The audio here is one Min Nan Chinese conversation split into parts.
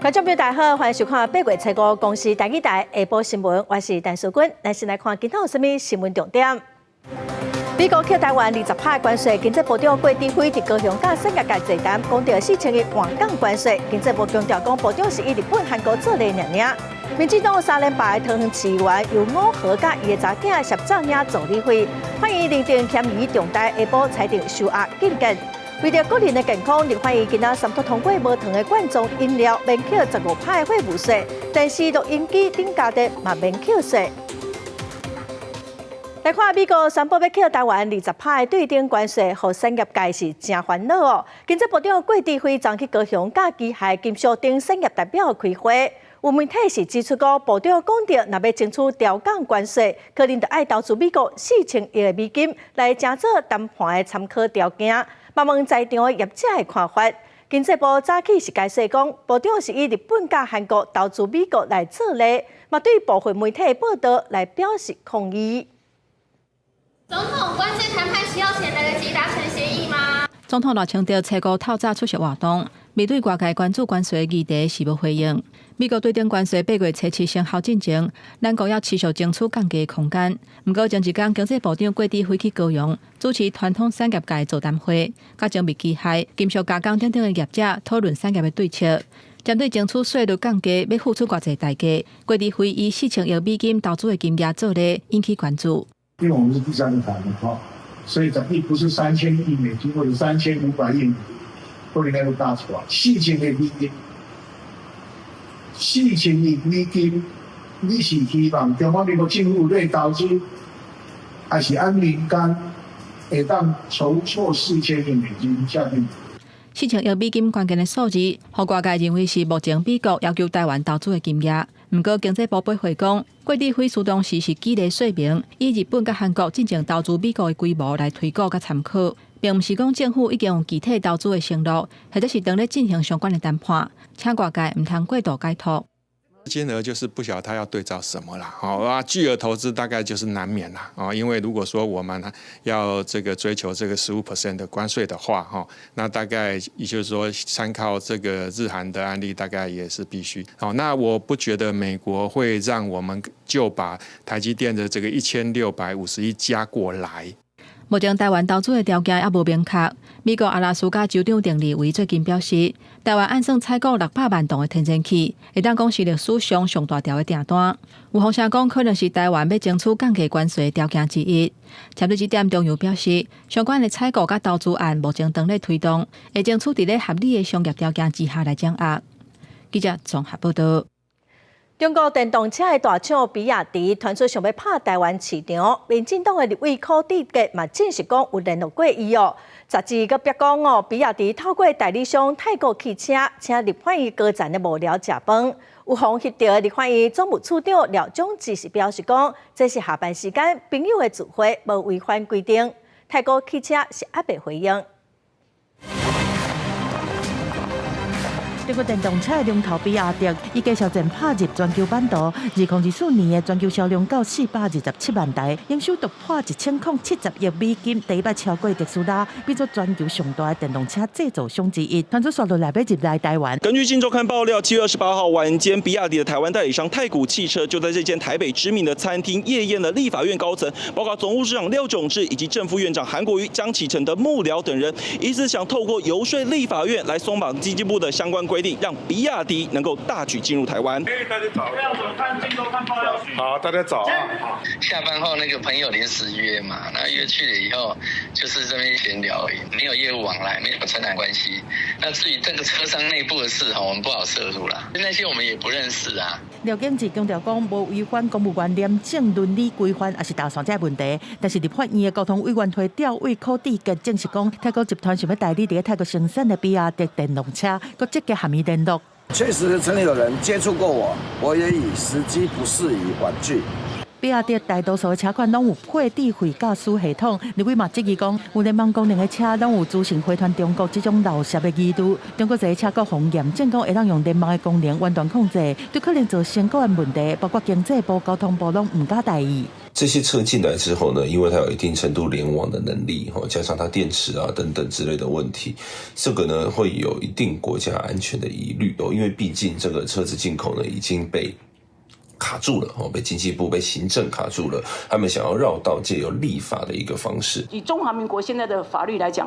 觀眾朋友大家好，歡迎收看八月初五公視台語台下晡新聞，我是陳淑君。咱先來看今天有啥物新聞重點。美國扣台灣20趴關稅，經濟部長郭智輝佇高雄佮產業界座談，講著4000億換降關稅。經濟部強調講，部長是以日本、韓國做例爾爾。民進黨三連敗桃園市議員游五和佮伊的查囝協贊領助理費，法院認定嫌疑重大，下晡裁定收押禁見。為著國人的健康，立法院今仔三讀通過無糖的罐裝飲料免扣15趴的貨物稅，電視錄音機頂家電嘛免扣稅。來看美國宣布欲扣台灣20趴的對等關稅，予產業界是誠煩惱哦。經濟部長郭智輝昨去高雄佮機械金屬等產業代表開會，有媒體是指出講，部長講著，若欲爭取調降關稅，可能著愛投資美國4000億的美金來成做談判的參考條件。嘛問在場的業者的看法。經濟部早起是解釋講，部長是以日本佮韓國投資美國來做例，嘛對部分媒體的報道來表示抗議。總統，關稅談判需要錢來得及達成協議嗎？總統賴清德初五透早出席活動，面對外界關注關稅議題是無回應。美國對等關稅八月初七生效進前，咱國猶持續爭取降低空間。毋過前一工經濟部長郭智輝去高雄主持傳統產業界座談會，佮精密機械、金屬加工等等的業者討論產業的對策。針對爭取稅率降低，欲付出偌濟代價，郭智輝以4000億美金投資的金額做例，引起關注。因為我們是第三個談的哈，所以總計不是3000億美金或者3500億，或者那個大錯，四千億美金，四千億美金，你是希望中華民國政府來投資，還是按民間會當籌措四千億美金下去？ 4000億美金關鍵的數字，予外界認為是目前美國要求台灣投資的金額。毋過經濟部駁回講，郭智輝適當時是舉例說明，以日本佮韓國進前投資美國的規模來推估佮參考，並毋是講政府已經有具體投資的承諾，或者是當咧進行相關的談判，請外界毋通過度解讀。金額就是不曉得他要對照什麼啦，好啊，巨額投資大概就是難免啦，啊，因為如果說我們要這個追求這個15% 的關稅的話，哈，那大概也就是說參考這個日韓的案例，大概也是必須。好，那我不覺得美國會讓我們就把台積電的這個1650億加過來。目前台灣投資的條件猶無明確。美國阿拉斯加州長鄧利維最近表示，台灣按算採購600萬桶的天然氣，會當講是歷史上上大條的訂單。有風聲講，可能是台灣欲爭取降低關稅的條件之一。針對這點，中油表示，相關的採購佮投資案目前當咧推動，會爭取佇咧合理的商業條件之下來掌握。記者綜合報道。中國電動車的大廠比亞迪傳出想欲拍台灣市場，民進黨的立委柯志杰嘛證實講有聯絡過伊哦。雜誌閣別講哦，比亞迪透過代理商太古汽車，請立法院高層的幕僚食飯，有予翕著立法院總務處長廖炯智是表示講，這是下班時間朋友的聚會，無違反規定。太古汽車是猶未回應。中國電動車的龍頭比亞迪，伊計數前拍入全球版圖，2024年的全球銷量到427萬台，營收突破1070億美金，第一擺超過特斯拉，變做全球上大的電動車製造商之一。傳出煞落來欲入來台灣。根據《鏡週刊》爆料，7月28號晚間，比亞迪的台灣代理商太古汽車就在這間台北知名的餐廳夜宴了立法院高層，包括總務長廖炯智以及正副院長韓國瑜、江啟臣的幕僚等人，疑似想透過遊說立法院來鬆綁經濟部的相關規定，讓比亞迪能夠大舉進入台灣。大家早。好，大家早啊。下班後那個朋友臨時約嘛，那約去了以後，就是這邊閒聊而已，沒有業務往來，沒有承攬關係。那至於這個車商內部的事，我們不好涉入啦。那些我們也不認識啊。廖炯智強調講，無違反公務員廉政倫理規範，抑是搭線這個問題。但是立法院的交通委員會調委柯志杰證實講，太古集團想欲代理佇泰國生產的比亞迪電動車，閣積極和伊聯絡。確實曾有人接觸過我，我也以時機不適宜婉拒。比亞迪大多數的車款攏有配智慧駕駛系統。立委嘛質疑講，有聯網功能的車攏有資訊回傳中國這種漏洩的疑慮。中國這車閣予驗證講會當用聯網的功能遠端控制，對可能造成國安問題，包括經濟部、交通部攏毋敢大意。這些車進來之後呢，因為它有一定程度聯網的能力，加上它電池啊等等之類的問題，這個呢會有一定國家安全的疑慮哦，因為畢竟這個車子進口呢已經被卡住了哦，被經濟部、被行政卡住了，他們想要繞道借由立法的一個方式。以中華民國現在的法律來講，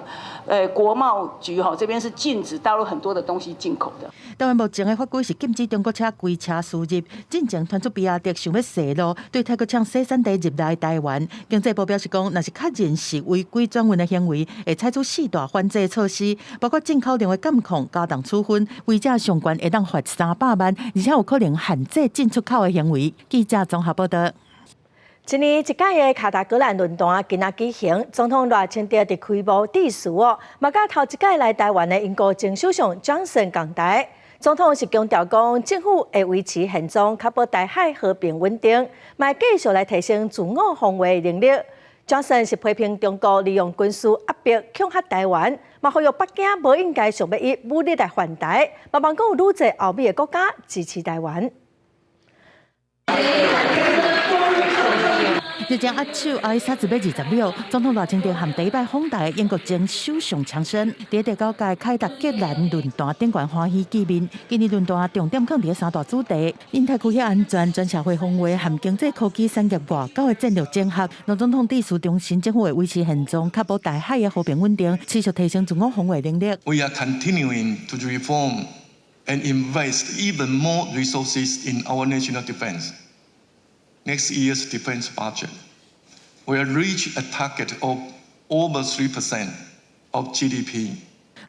國貿局哈這邊是禁止大陸很多的東西進口的。台灣目前的法規是禁止中國車規車輸入，進前傳出比亞迪想欲踅路對泰國廠洗產地入來台灣，經濟部表示講，若是確認是違規轉運的行為，會採取四大反制措施，包括進口量的監控、加重處分，違者上懸會當罰300萬，而且有可能限制進出口的行為。記者綜合報道。一年一屆的凱達格蘭論壇今仔舉行，總統賴清德佇開幕致辭哦，嘛佮頭一擺來台灣的英國前首相強生共台。總統是強調講，政府會維持現狀，確保台海和平穩定，嘛會繼續來提升自我防衛能力。強生是批評中國利用軍事壓迫恐嚇台灣，嘛呼籲北京無應該想欲以武力來犯台，嘛望講有愈濟歐美的國家支持台灣。日前握手愛三十欲20秒，總統賴清德和第一擺訪台英國前首相強生，佇第九屆凱達格蘭論壇頂懸歡喜見面。今年論壇重點放佇三大主題：印太區域安全、全社會防衛和經濟科技產業外交的戰略整合。賴總統致辭重申政府會維持現狀，確保台海的和平穩定，持續提升自我防衛能力。 We are continuing to reform and invest even more resources in our national defense. Next year's defense budget will reach a target of over 3% of GDP.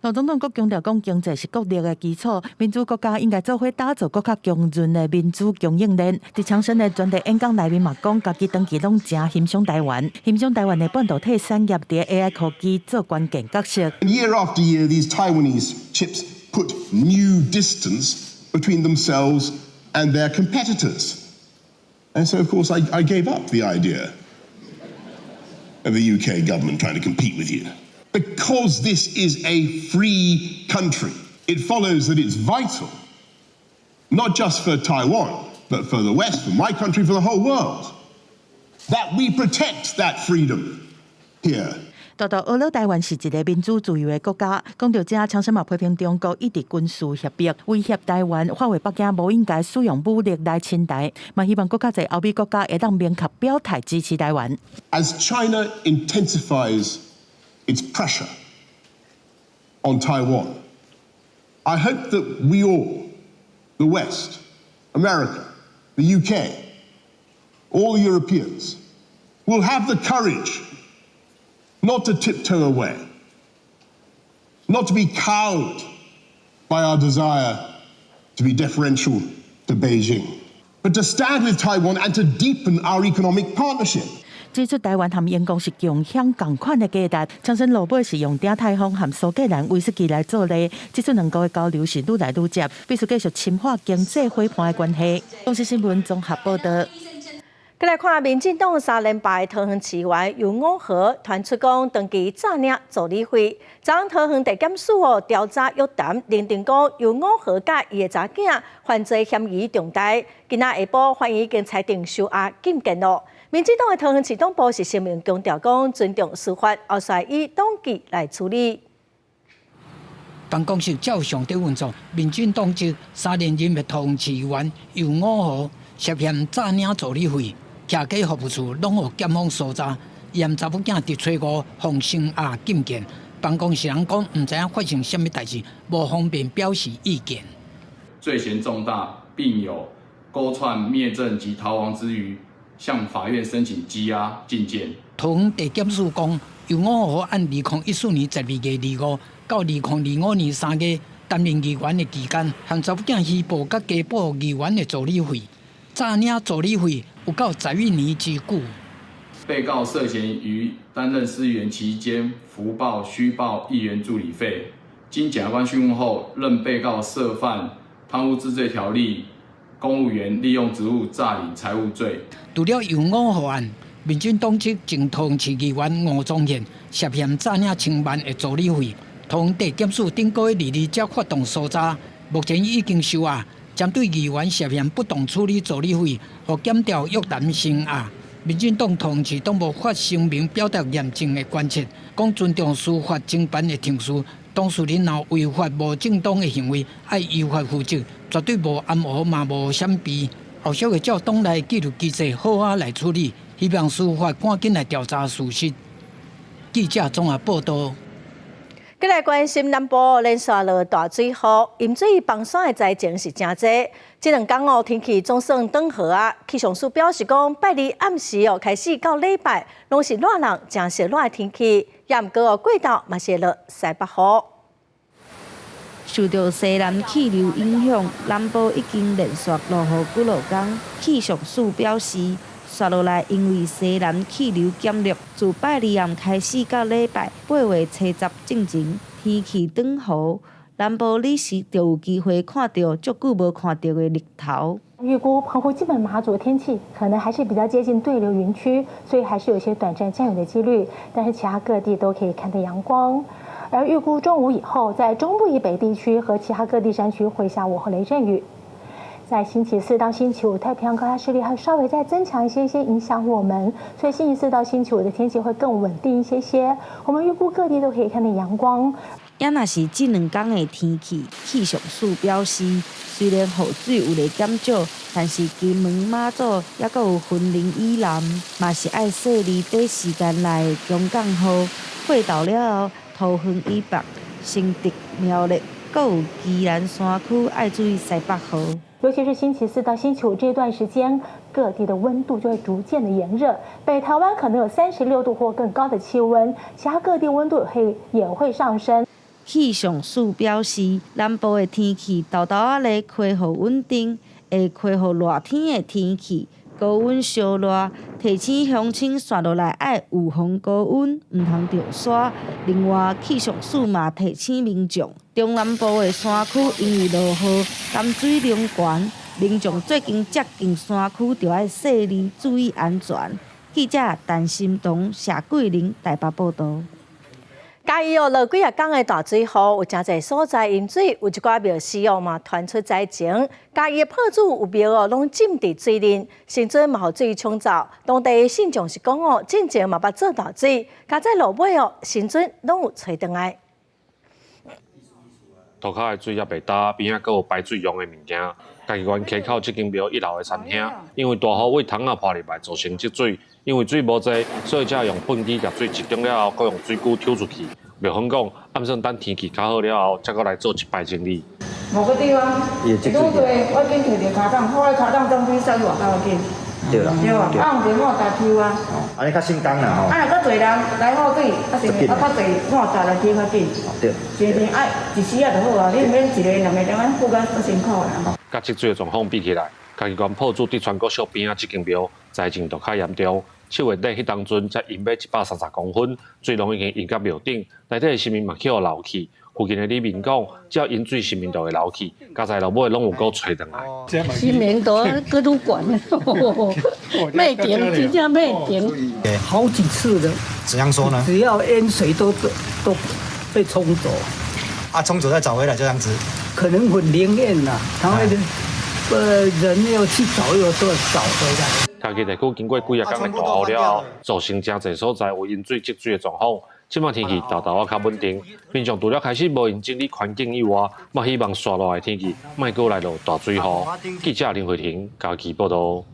賴總統閣強調講，經濟是國力的基礎，民主國家應該做伙打造閣較強韌的民主供應鏈。佇強生的專題演講內面嘛講，家己長期攏誠欣賞台灣，欣賞台灣的半導體產業佇 AI 科技做關鍵角色。 Year after year, these Taiwanese chips put new distance between themselves and their competitors. And so, of course, I gave up the idea of the UK government trying to compete with you. Because this is a free country, it follows that it's vital, not just for Taiwan, but for the West, for my country, for the whole world, that we protect that freedom here. 大大呵咾台灣是一个民主自由的國家，講到這，強生嘛批評中國一直軍事脅迫威脅台灣，發話北京無應該使用武力來侵台，嘛希望閣較濟歐美國家會當明確表態支持台灣。 As China intensifies its pressure on Taiwan, I hope that we all, the West, America, the UK, all Europeans, will have the courage not to tiptoe away, not to be cowed by our desire to be deferential to Beijing, but to stand with Taiwan and to deepen our economic partnership. 指出台灣和英國是共享仝款的價值，強生落尾是用鼎泰豐和蘇格蘭威士忌來做例，指出兩國的交流是愈來愈接，必須繼續深化經濟夥伴的關係。公視新聞綜合報道。閣來看民進黨三連敗桃園市議員游五和傳出講長期詐領助理費，昨昏桃園地檢署哦調查約談，認定講游五和佮伊的查某囝犯罪嫌疑重大，今仔下晡法院已經裁定收押禁見囉。民進黨的桃園市黨部是聲明強調講尊重司法，後續以黨紀來處理。辦公室照常佇運作，民進黨籍三連任的桃園市議員游五和涉嫌詐領助理費。徛家服務處攏予檢方搜查，嫌查某囝佇初五予聲押禁見。辦公室人講，毋知影發生啥物代誌，無方便表示意見。罪嫌重大，並有勾串滅證及逃亡之虞，向法院申請羈押禁見。桃園地檢署講，游五和按2014年12月25到2025年3月擔任議員的期間，向查某囝虛報佮加報議員的助理費，詐領助理費有夠11年之久。被告涉嫌於擔任市議員期間，浮報虛報議員助理費，經檢察官訊問後，認被告涉犯貪污治罪條例、公務員利用職務詐領財物罪。除了游五號案，民進黨籍前桃園市議員吳宗憲涉嫌詐領千萬的助理費，桃園地檢署頂個月22才發動搜查，目前已經收押。針對議員涉嫌不當處理助理費，予檢調約談聲押。民進黨桃園市黨部發聲明表達嚴正的關切，講尊重司法偵辦的程序，當事人若違法無正當的行為，愛依法負責，絕對無含糊嘛無閃避。後續會照黨內紀律機制好好來處理，希望司法趕緊來調查事實。記者綜合報道。閣來關心南部連續落大水雨，淹水崩山的災情是誠濟。這兩工哦，天氣總算轉好啊。氣象署表示講，拜二暗時哦開始到禮拜，攏是熱人誠熱的天氣，也毋過哦過晝嘛是會落西北雨。受著西南氣流影響，南部已經連續落雨幾落工。氣象署表示，紲落來因為西南氣流減弱，自拜二暗開始到禮拜8月30進前，天氣轉好，南部你是就有機會看著足久無看著的日頭。預估澎湖、金門、馬祖的天氣可能還是比較接近對流雲區，所以還是有些短暫降雨的幾率。但是其他各地都可以看到陽光。而預估中午以後，在中部以北地區和其他各地山區會下午後雷陣雨。在星期四到星期五，太平洋高壓勢力還稍微再增強一些些，影響我們，所以星期四到星期五的天氣會更穩定一些些。我們預估各地都可以看到陽光。也若是這兩工的天氣，氣象署表示，雖然雨水有咧減少，但是金門、馬祖猶閣有雲林以南，嘛是愛細膩短時間內強降雨。過晝了後，桃園以北、新竹、苗栗，閣有宜蘭山區愛注意西北雨。尤其是星期四到星期五這段時間，各地的溫度就會逐漸的炎熱，北台灣可能有36度或更高的氣溫，其他各地溫度也會上升。氣象署表示，南部的天氣沓沓仔咧恢復穩定，會恢復熱天的天氣，高溫燒熱，提醒鄉親紲落來愛預防高溫，毋通著沙。另外，氣象署嘛提醒民眾，中南部的山區因為落雨，咸水濃懸，民眾最近接近山區著愛細膩注意安全。記者陳心彤、謝桂玲台北報道。嘉義哦，落幾仔工的大水雨，有誠濟所在淹水，有一寡廟寺哦嘛傳出災情。嘉義的朴子有廟哦，攏浸佇水裡，神尊嘛予水沖走。當地的信眾是講哦，進前嘛捌做大水，佳哉落尾哦，神尊攏有揣轉來。塗跤的水猶袂焦，邊仔閣有排水用的物件。嘉義縣溪口這間廟一樓的餐廳，因為大雨對窗仔破入來，造成積水。因為水無濟，所以才用畚箕共水集中了後，閣用水龜抽出去。廟方講，按算等天氣較好了後，才閣來做一擺整理。某個地方，愈濟，我緊提著跤桶，我跤桶總比掃去外口較緊。對啦，對啊，啊用電馬達抽啊。按呢較省工啦吼。啊，若閣濟人來好水，啊是啊較濟馬達來抽較緊。對。真正愛一時仔就好啊，你毋免一個兩個人按負擔足辛苦啦。佮積水的狀況比起來，嘉義縣朴子德川國小邊仔這間廟災情就較嚴重。7月底彼當陣才淹欲130公分，水攏已經淹到廟頂，內底的神明嘛去予流去。附近的里民講，只要淹水，神明就會流去，佳哉落尾攏有閣揣轉來。神明都閣愈懸，袂停，真正袂停，好幾次了。怎樣說呢？只要淹水都被沖走。啊，沖走再找回來，這樣子。可能很靈驗啦，他會人又去找，又都找回來。嘉義地區經過幾仔工的大雨了後，造成誠濟所在有淹水積水的狀況。這擺天氣沓沓仔較穩定，民眾除了開始無閒整理環境以外，嘛希望紲落來的天氣莫閣來落大水雨。記者林慧婷嘉義報道。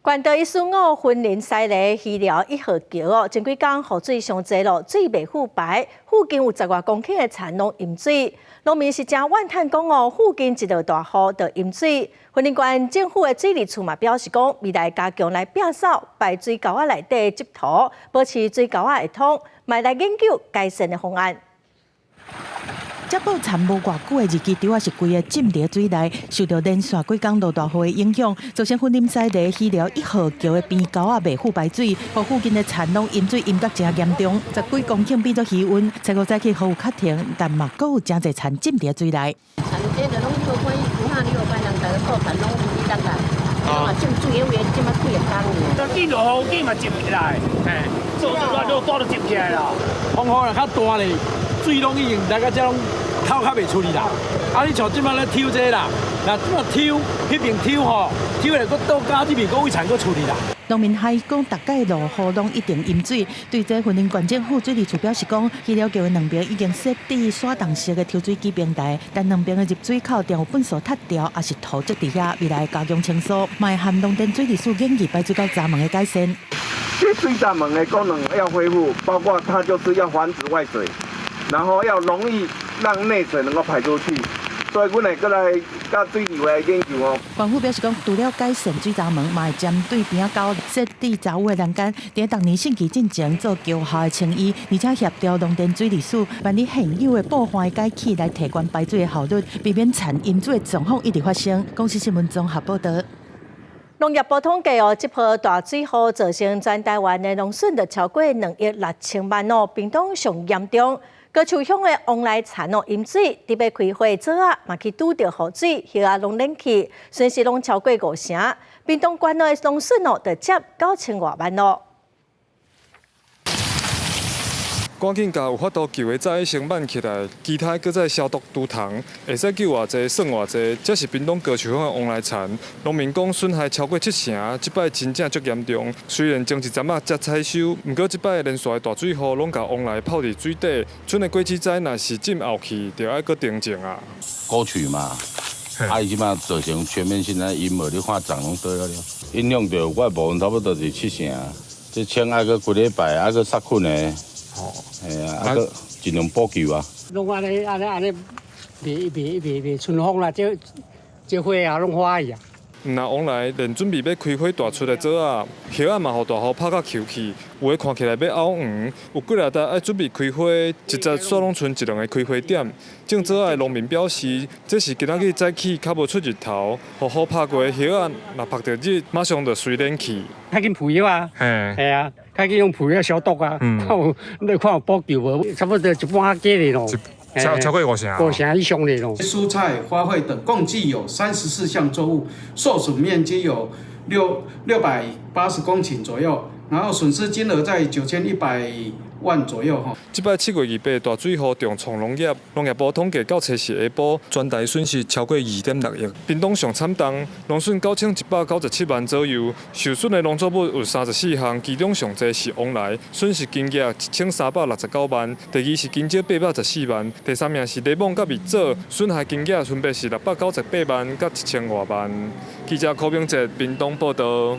關島一四五雲林西螺魚寮一號橋哦，前幾工雨水傷濟咯，水袂赴排，附近有10外公頃的田攏淹水，農民是誠怨嘆講哦，附近一落大雨就淹水。雲林縣政府的水利處嘛表示講，未來加強來摒掃排水溝仔內底的積土，保持水溝仔會通，嘛來研究改善的方案。這報田無偌久的日期，拄仔是規个浸佇水內，受著連續幾工落大雨的影響，造成雲林西螺魚寮一號橋的邊溝仔袂赴排水，予附近的田攏淹水淹甲誠嚴重，10幾公頃變做魚塭。初五早起雨有較停，但嘛閣有誠濟田浸佇水內。田這就攏有關有哈，你有關人逐个顧談攏有你當啦。啊，浸水的位，這馬幾個工。見落雨，見嘛浸起來，嘿，做做爛落大都浸起來啦。風雨若較大咧，水攏已經來到這攏透較袂出去啦。啊，你像這馬咧抽這啦，若這馬抽，彼邊抽吼，抽來閣倒加這邊閣位田閣出去啦。農民還講，逐擺落雨攏一定淹水。對這雲林縣政府水利處表示講，醫療局的兩邊已經設置徙動式的抽水機平台，但兩邊的入水口定有糞掃塌掉，抑是土積佇遐，未來加強清掃，嘛會含農田水利署研議排水溝閘門的改善。這水閘門的功能要恢復，包括它就是要防止外水，然後要容易讓內水能夠排出去。所以，阮會閣來佮水利會來研究哦。縣府表示講，除了改善水閘門，嘛會針對邊仔溝設置閘有的欄杆，佇逐年汛期進前做高效的清淤，而且協調農田水利署辦理現有的布環改起來提懸排水的效率，避免田淹水的狀況一直發生。公視新聞綜合報導。農業部統計哦，這波大水雨造成全台灣的農損就超過2億6千萬哦，屏東上嚴重。高樹鄉的旺來田哦，淹水，佇欲開花棗仔，嘛去拄著雨水，葉仔攏冷去，損失攏超過五成。屏東縣的農損哦，就接9千外萬咯。趕緊共有法度救的早先挽起來，其他閣再消毒除蟲，會使救偌濟算偌濟。這是屏東高樹鄉的旺來田，農民講損害超過七成，這擺真正足嚴重。雖然前一陣仔才採收，毋過這擺連續的大水雨攏共旺來泡佇水底，賰的果子栽若是浸後去，就愛閣重種啊。溝渠嘛，啊，伊這擺造成全面性的淹沒，你看長攏倒了了，影響著我的部分差不多是七成，這清愛閣幾禮拜，愛閣殺菌的。哦，係啊，啊閣盡量補救啊。攏按呢按呢按呢，袂袂袂袂春風啦，這這花啊攏花去啊。毋若旺來連準備欲開花大出的棗仔，葉仔嘛予大雨拍甲虯去，有的看起來欲漚黃，有幾若袋愛準備開花，一節煞攏賰一兩個開花點。種棗仔的農民表示，這是今仔日早起較無出日頭，予雨拍過的葉仔，若曝著日，馬上就隨冷去。較緊噴藥啊，係啊，較緊用噴藥消毒啊，看有你看有補救無？差不多一半加咧咯。超過五成，五成以上咧咯。蔬菜、花卉等共計有34項作物受損面積有680公頃左右，然後損失金額在9100萬左右哈。這擺7月28大水雨重創農業，農業部統計到初四下晡，全台損失超過2.6億。屏東上慘重，農損9197萬左右，受損的農作物有34項，其中上濟是旺來，損失金額1369萬。第二是香蕉814萬，第三名是檸檬佮蜜棗，損害金額分別是698萬佮1000外萬。記者柯明哲屏東報導。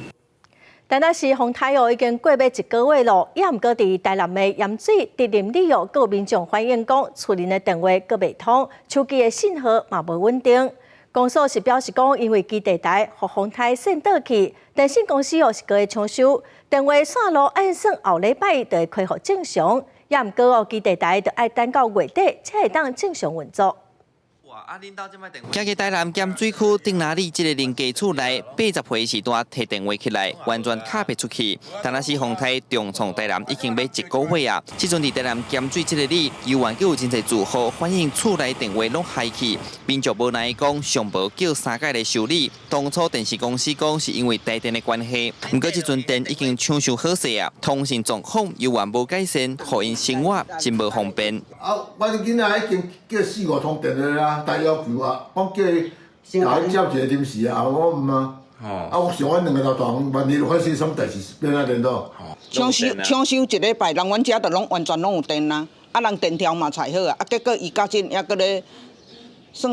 台南市風颱哦，已經過欲一個月咯，也毋過佇台南的鹽水竹林里哦，閣有民眾反映講，厝內的電話閣袂通，手機的信號嘛無穩定。公所是表示講，因為基地台予風颱扇倒去，電信公司哦是閣會搶修，電話線路按算後禮拜就會恢復正常，也毋過哦，基地台就愛等到月底才會當正常運作。行去台南鹹水區竹林里這个鄰家厝內，80歲時段提電話起來，完全敲袂出去。但若是風颱重創台南已經欲一個月啊！這陣佇台南鹹水這个里，猶原閣有真濟住戶反映厝內電話攏害去，民眾無奈講上無叫三擺來修理。當初電視公司講是因為台電的關係，毋過這陣電已經搶修好勢啊，通訊狀況猶原無改善，予𪜶生活真無方便。啊，我囡仔已經叫四五通電話啦。來要求啊，講叫伊共伊接一個臨時啊，我毋啊。啊，我想阮兩个老大萬一發生啥物代誌，欲按怎聯絡？搶修搶修一禮拜，人阮遮就攏完全攏有電啊，啊人電條嘛裁好啊，啊結果伊到今猶閣咧算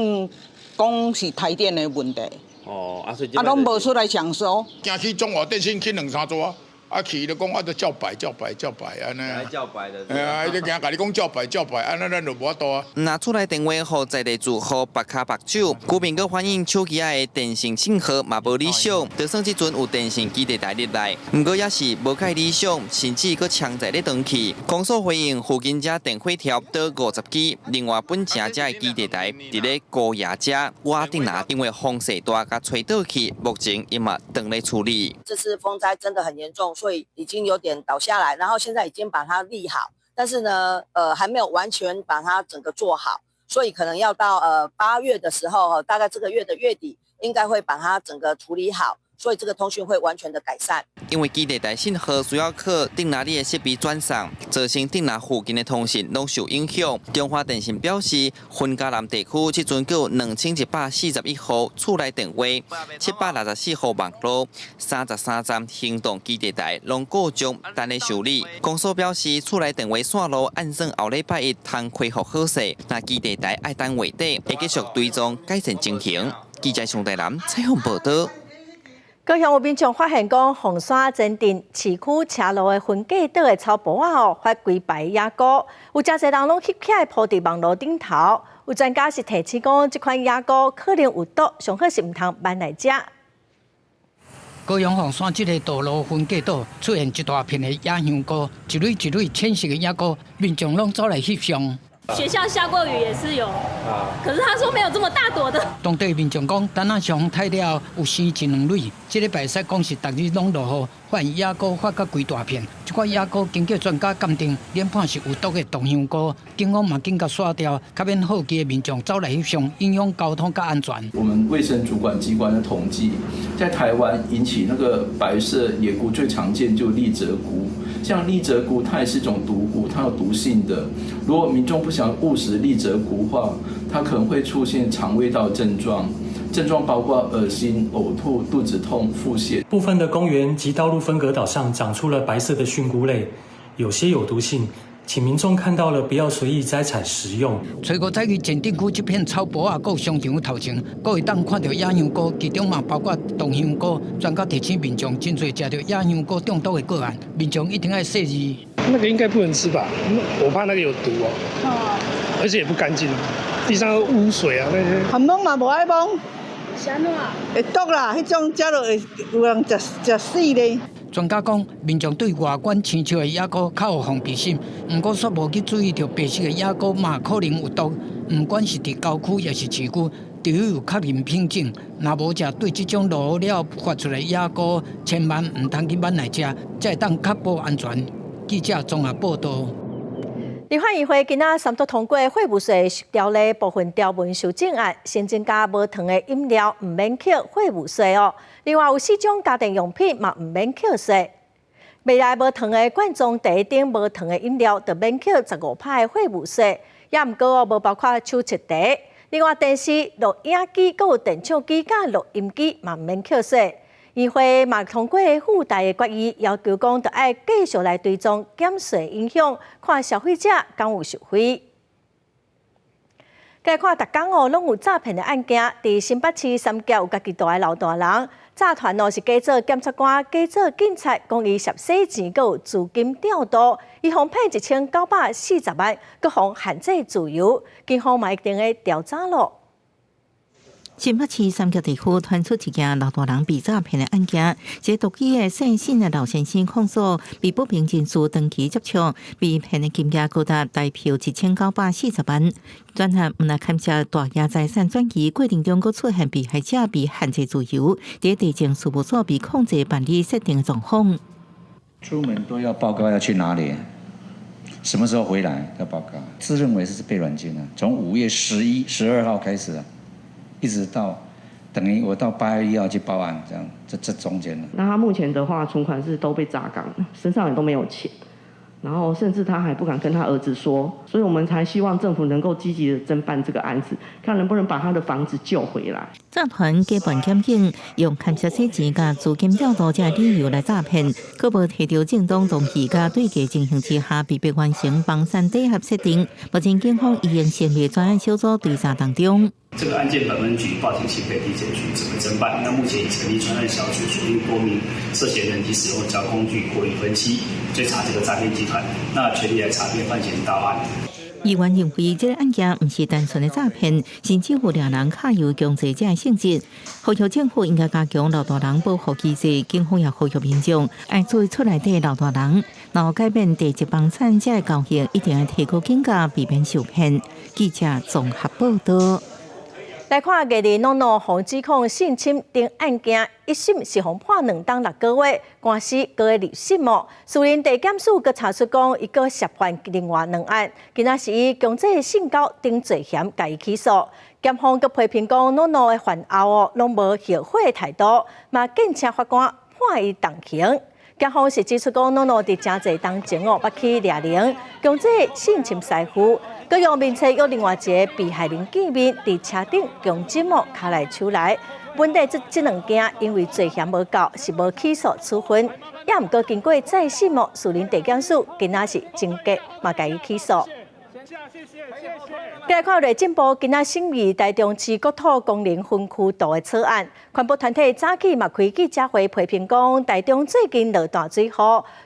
講是台電的問題。哦，啊所以啊攏無出來搶修。驚去中華電信去兩三座。啊去就講啊，就照排照排照排按呢。照排的。嘿啊，伊就驚共你講照排照排，按呢咱就無法度啊。若厝內電話予在地住戶縛跤縛手，居民閣反映手機仔的電信信號嘛無理想，就算這陣有電信基地台入來，毋過也是無蓋理想，甚至閣強在咧斷去。公所回應附近遮電火條倒50支，另外本城遮的基地台佇咧高雅遮瓦頂拿，因為風勢大，共吹倒去，目前伊嘛當咧處理。這次風災真的很嚴重。所以已經有點倒下來，然後現在已經把它立好，但是呢，還沒有完全把它整個做好。所以可能要到8月的時候，大概這個月的月底，應該會把它整個處理好。所以這個通訊會完全的改善。因為基地台信號需要靠頂樓裡的設備轉送，造成頂樓附近的通訊攏受影響。中華電信表示，雲嘉南地區這陣閣有2141戶厝內電話，764戶網路，33站行動基地台攏故障，等咧修理。公所表示，厝內電話線路按算後禮拜一通恢復好勢，若基地台愛等月底，會繼續追蹤改善情形。記者上台南採訪報道。高雄有民眾發現講，鳳山前鎮市區車路的分隔島的草埔仔哦，發規排野菇，有誠濟人攏翕起來鋪佇網路頂頭。有專家是提醒講，這款野菇可能有毒，上好是毋通挽來食。高雄鳳山這个道路分隔島出現一大片的野香菇，一蕊一蕊淺色的野菇，民眾攏走來翕相。學校下過雨也是有，可是他說沒有這麼大朵的。當地民眾講，等仔上風太了後有生一兩蕊，這禮拜使講是逐日攏落雨，發現野菇發甲規大片。這款野菇經過專家鑑定，研判是有毒的毒香菇，警方嘛緊共刷掉，較免好奇的民眾走來翕相，影響交通佮安全。我們衛生主管機關的統計，在台灣引起那個白色野菇最常見就麗澤菇，像麗澤菇它也是一種毒菇，它有毒性的。如果民眾不想誤食麗澤菇話，它可能會出現腸胃道症狀，症狀包括噁心、嘔吐、肚子痛、腹瀉。部分的公園及道路分隔島上長出了白色的蕈菇類，有些有毒性，請民眾看到了不要隨意摘採食用。初五早起前鎮區這片草埔仔，閣有商場頭前，閣會當看著野香菇，其中嘛包括毒香菇。專家提醒民眾，真濟食著野香菇中毒的個案，民眾一定愛細膩。那個應該不能吃吧？我怕那個有毒哦，而且也不乾淨，地上污水啊那些。含摸嘛無愛摸，是按怎？會毒啦，彼種食落會有人食食死咧。專家講，民眾對外觀青笑的野菇較有防備心，毋過煞無去注意著白色的野菇嘛可能有毒。毋管是佇郊區抑是市區，除非有確認品種，若無者對這種落雨了發出來野菇，千萬毋通去挽來食，才會當確保安全。記者綜合報道。立法院會今仔三讀通過貨物稅條例部分條文修正案，新增加無糖的飲料毋免扣貨物稅哦。另外有四種家電用品嘛毋免扣稅。未來無糖的罐裝茶等無糖的飲料，就免扣15%的貨物稅。也毋過哦，無包括手冊茶。另外電視、錄影機、閣有電唱機佮錄音機嘛毋免扣稅。議會嘛通過附帶的決議，要求講著愛繼續來追蹤減稅影響，看消費者敢有受惠。來看，逐工哦，攏有詐騙的案件。佇新北市三峽有家己住的老大人，詐團哦是假做檢察官、假做警察，講伊涉洗錢，閣有資金調度，伊予騙1940萬，閣予限制自由。警方嘛一定會調查咯。新北市三峽地區傳出一件老大人被詐騙的案件，這獨居的姓沈的老先生控訴，被不明人士長期接觸，被騙的金額高達台票1940萬。專案毋但牽涉大額財產轉移過程中，閣出現被害者被限制自由，佇地政事務所被控制辦理設定的狀況。出門都要報告要去哪裡，什麼時候回來要報告，自認為是被軟禁了。從5月11、12號開始。一直到等於我到8月1號去報案，這樣這中間。那他目前的話，存款是都被榨乾了，身上也都沒有錢，然後甚至他還不敢跟他兒子說，所以我們才希望政府能夠積極的偵辦這個案子，看能不能把他的房子救回來。詐團假扮檢警，用牽涉洗錢佮資金調度這理由來詐騙，閣無提著正當動機佮對價情形之下，被迫完成房產抵押設定。目前警方已經成立專案小組追查當中。這個案件本分局報請新北地檢署指揮偵辦。那目前已成立專案小組，鎖定多名涉嫌人及使用交通工具，過於分析追查這個詐騙集團。那全力來查騙犯嫌到案。議員認為，這個案件毋是單純的詐騙，甚至有掠人卡有強制這性質。呼籲政府應該加強老大人保護機制，警方也呼籲民眾愛注意厝內底老大人，若改變地籍房產這個交易，一定要提高警覺，避免受騙。記者綜合報道。來看藝人諾諾予指控性侵等案件，一審是予判2冬6個月，官司閣會入審哦。士林地檢署閣查出講，伊閣涉犯另外兩案，今仔是以強制性交等罪嫌共伊起訴。檢方閣批評講，諾諾的犯後哦，攏無後悔的態度，嘛建請法官判伊重刑。檢方是指出講，諾諾佇誠濟冬前哦，捌去掠人，強制性侵師傅，閣用面冊約另外一个被害人見面，佇車頂強枕哦，跤來手來。問題這兩件因為罪嫌無夠，是無起訴處分。也毋過經過再審哦，士林地檢署今仔是情節嘛，共伊起訴。來看內政部今仔審議台中市國土功能分區圖的草案，環保團體早起嘛開記者會批評講，台中最近落大水雨，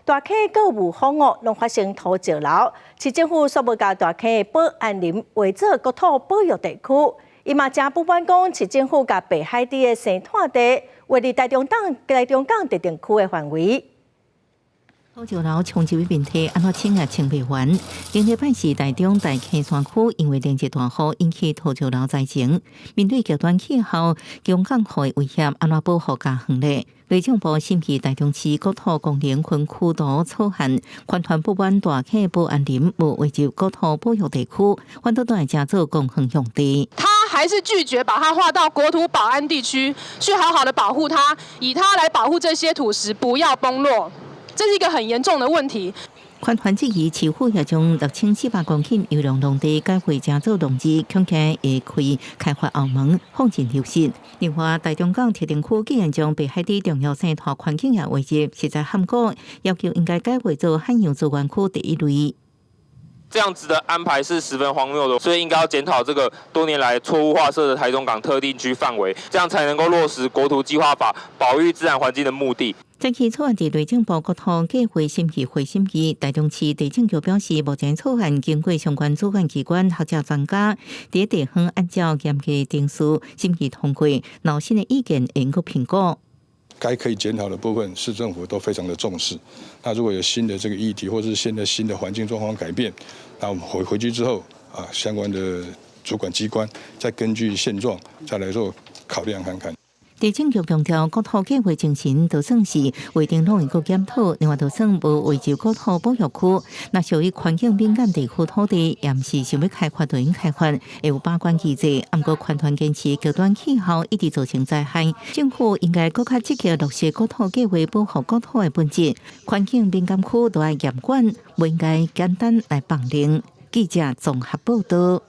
大溪閣霧峰哦，攏發生土石流，市政府煞無共大溪的保安林劃做國土保育地區，伊嘛誠不滿講，市政府共白海底的生態地劃入台中港特定區的範圍。土石流衝擊問題按怎清也清袂完？頂禮拜是台中大溪山區，因為連日大雨引起土石流災情。面對極端氣候、強降雨的威脅，按怎保護家園咧？內政部審議台中市國土功能分區圖草案，環團不滿大溪保安林無劃入國土保育地區，反倒轉來成做公園用地。他還是拒絕把它劃到國土保安地區，去好好的保護它，以它來保護這些土石不要崩落。這是一個很嚴重的問題。環團質疑市府也將6400公頃優良農地改劃成做農地，恐驚會開開發後門，放進流失。另外，台中港特定區竟然將白海底重要生態環境也劃入，實在罕見，要求應該改劃做海洋資源區第一類。這樣子的安排是十分荒謬的，所以應該要檢討這個多年來錯誤劃設的台中港特定區範圍，這樣才能夠落實國土計劃法保育自然環境的目的。這起草案佇內政部國土計劃審議會審議，台中市地政局表示，目前草案經過相關主管機關、學者專家，佇地方按照嚴格程序審議通過，若有新的意見會閣評估。該可以檢討的部分，市政府都非常的重視。那如果有新的這個議題，或是現在新的環境狀況改變，那我們回去之後啊，相關的主管機關再根據現狀再來做考量看看。地政局強調，國土計劃精神就算是規定攏會閣檢討，另外就算無劃入國土保育區，若屬於環境敏感地區土地，也毋是想欲開發就用開發，會有把關機制。毋過，環團堅持極端氣候一直造成災害，政府應該閣較積極落實國土計劃保護國土的本質，環境敏感區都愛嚴管，無應該簡單來放任。記者綜合報道。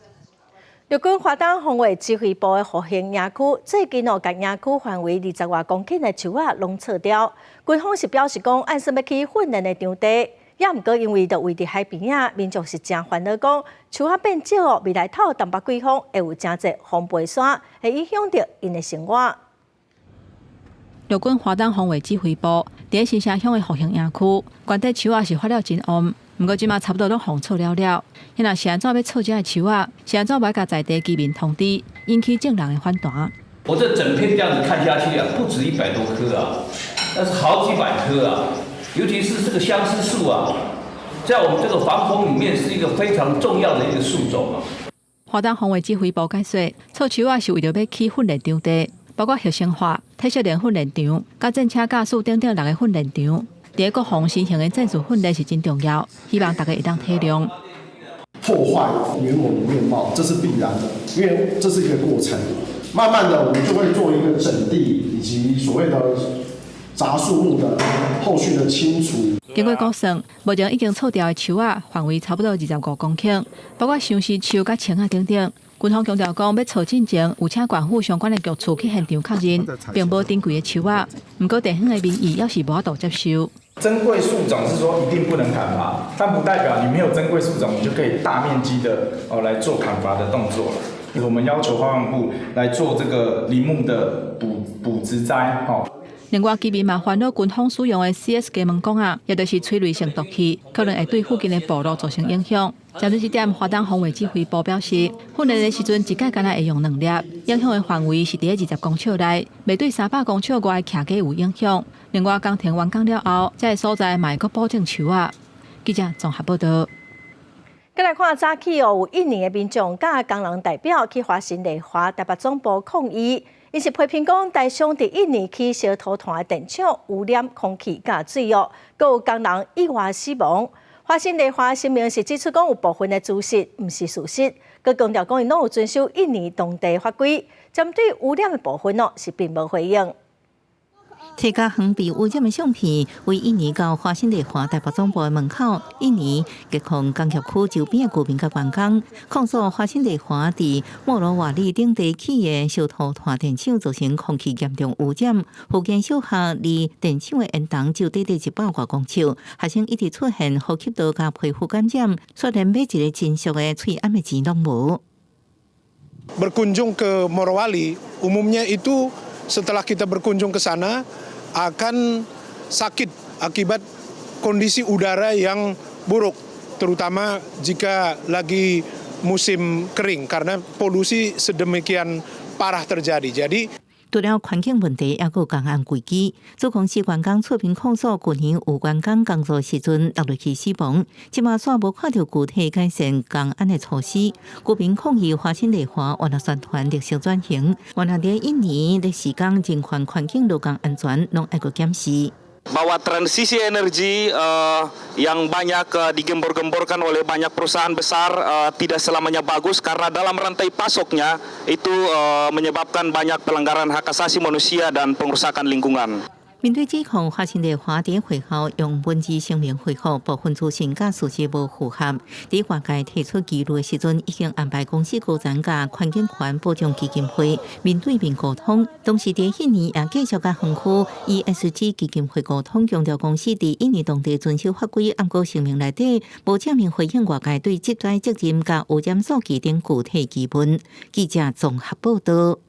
陸軍華東防衛指揮部的復興營區最近哦，共營區範圍20外公頃的樹仔攏鑿掉。軍方是表示講，按算欲起訓練的場地，也毋過因為就位佇海邊仔，民眾是誠煩惱講，樹仔變少哦，未來透東北季風會有誠濟風飛沙，會影響著𪜶的生活。陸軍華東防衛指揮部佇新社鄉的復興營區，原底樹仔是發了真旺。毋過這馬差不多攏予鑿了了，現在是按怎欲鑿這的樹仔？是按怎無愛共在地居民通知，引起眾人的反彈。我這整片這樣子看下去啊，不止100多棵啊，那是好幾百棵啊。尤其是這個相思樹啊，在我們這個防風裡面是一個非常重要的一個樹種啊。華東防衛指揮部解釋，鑿樹仔是為著欲起訓練場地，包括核生化、體適能訓練場、佮戰車駕駛等等六个訓練場。佇國防新型的戰術訓練是真重要，希望大家會當體諒。破壞原有的面貌，這是必然的，因為這是一個過程。慢慢的，我們就會做一個整地以及所謂的雜樹木的後續的清除。經過估算，目前已經鑿掉的樹仔範圍差不多25公頃，包括相思樹佮青仔等等。軍方強調講，欲鑿進前有請縣府相關的局處去現場確認，並無珍貴的樹仔。毋過地方的民意猶是無法度接受。珍貴樹種是說一定不能砍伐，但不代表你沒有珍貴樹種，你就可以大面積的哦來做砍伐的動作了。我們要求環保部來做這個林木的補植栽，吼。另外，居民嘛煩惱軍方使用的 CS 加盟講啊，也就是催淚性毒氣，可能會對附近的部落造成影響。針對這點，華東防衛指揮部表示，訓練的時陣一擺干焦會用兩粒，影響的範圍是佇20公尺內，袂對300公尺外的徛家有影響。另外，工程完工了後，這个所在嘛會閣補種樹仔。記者綜合報道。閣來看早起哦，有印尼的民眾佮工人代表去華新麗華台北總部抗議，𪜶是批評講台商佇印尼起燒土炭的電廠污染空氣佮水哦，閣有工人意外死亡。華新麗華聲明是指出講有部分的資訊毋是事實，閣強調講𪜶攏有遵守印尼當地法規，針對污染的部分哦是並無回應。提共園被污染的相片，為印尼到華新麗華台北總部的門口，印尼吉控工業區周邊的居民佮員工控訴華新麗華佇莫羅瓦里等地起的燒土炭電廠造成空氣嚴重污染，附近小學離電廠的煙囱只有短短100外公尺，學生一直出現呼吸道佮皮膚感染，煞連買一个診所的喙罨的錢攏無。 Berkunjung ke Morowali, umumnya itu setelah kita berkunjung ke sana akan sakit akibat kondisi udara yang buruk, terutama jika lagi musim kering karena polusi sedemikian parah terjadi. Jadi 除了環境問題，猶閣有工安危機。子公司員工出面控訴，舊年有員工工作時陣落落去死亡，這馬煞無看著具體改善工安的措施。居民抗議華新麗華原來宣傳綠色轉型，原來佇印尼的時間人權環境勞工安全攏愛閣檢視。 Bahwa transisi energi yang banyak digembor-gemborkan oleh banyak perusahaan besar tidak selamanya bagus karena dalam rantai pasoknya itu menyebabkan banyak pelanggaran hak asasi manusia dan pengerusakan lingkungan. 面對指控，華新麗華佇會後用文字聲明回覆，部分資訊佮事實無符合。佇外界提出疑慮的時陣，已經安排公司高層佮環境權保障基金會面對面溝通。同時，佇印尼也繼續佮園區 ESG 基金會溝通，強調公司佇印尼當地遵守法規，毋過聲明內底無正面回應外界對職災責任佮污染數據等具體疑問。記者綜合報道。